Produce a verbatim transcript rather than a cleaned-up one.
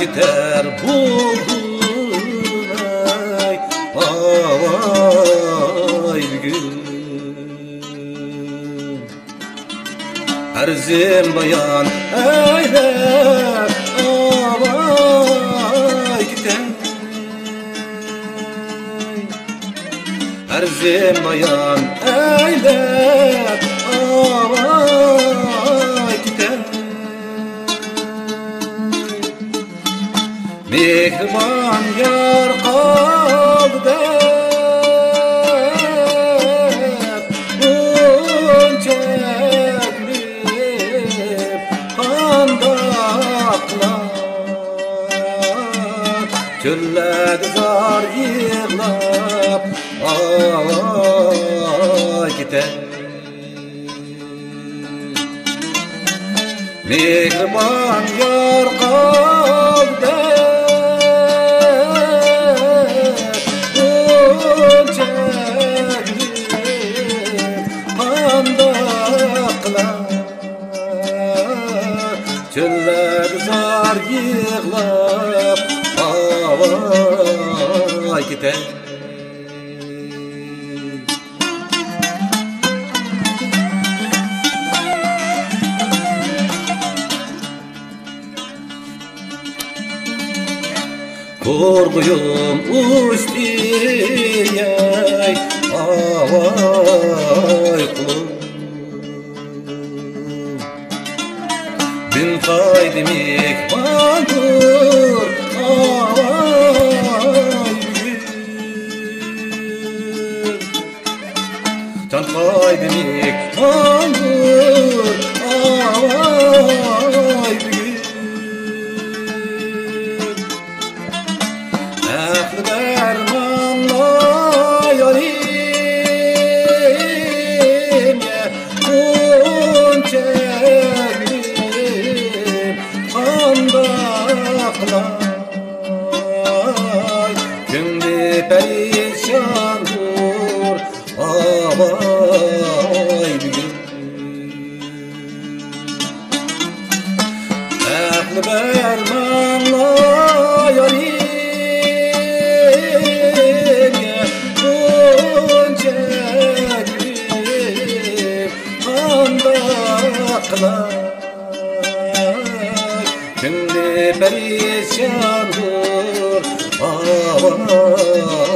كېتەر بولدۇم ئەي ئاۋاي بۈگۈن. ئەرزىم بايان ئەيلەپ ئاۋاي كېتەي. ئەرزىم بايان ئەيلەپ ئاۋاي كېتەي. مېھرىبان يار قالدى دەپ غۇنچە گۈلۈم قانداق قىلار؟ چۆللەردە زار يىغلاپ ئاۋاي كېتەي. مېھرىبان يار قالدى غۇنچە گۈلۈم قانداق قىلار؟ چۆللەردە زار يىغلاپ ئاۋاي كېتەي. قۇرغۇيۇم ئۇچتى ئەي ئاۋاي قۇلۇم. دىن قايدى مېھماندۇر ئاۋاي بۈگۈن. جان قايدى مېھماندۇر ئاۋاي بۈگۈن. ئەقلى دەرمانلا يارىم غۇنچە گۈلۈم قانداق قىلاي؟ كۆڭلى پەرىشاندۇر ئاۋاي بۈگۈن. ئەقلى بەرمەڭلار يارىمغا، غۇنچە گۈلۈم قانداق قىلاي؟ كۆڭلى پەرىشاندۇر ئاۋاي.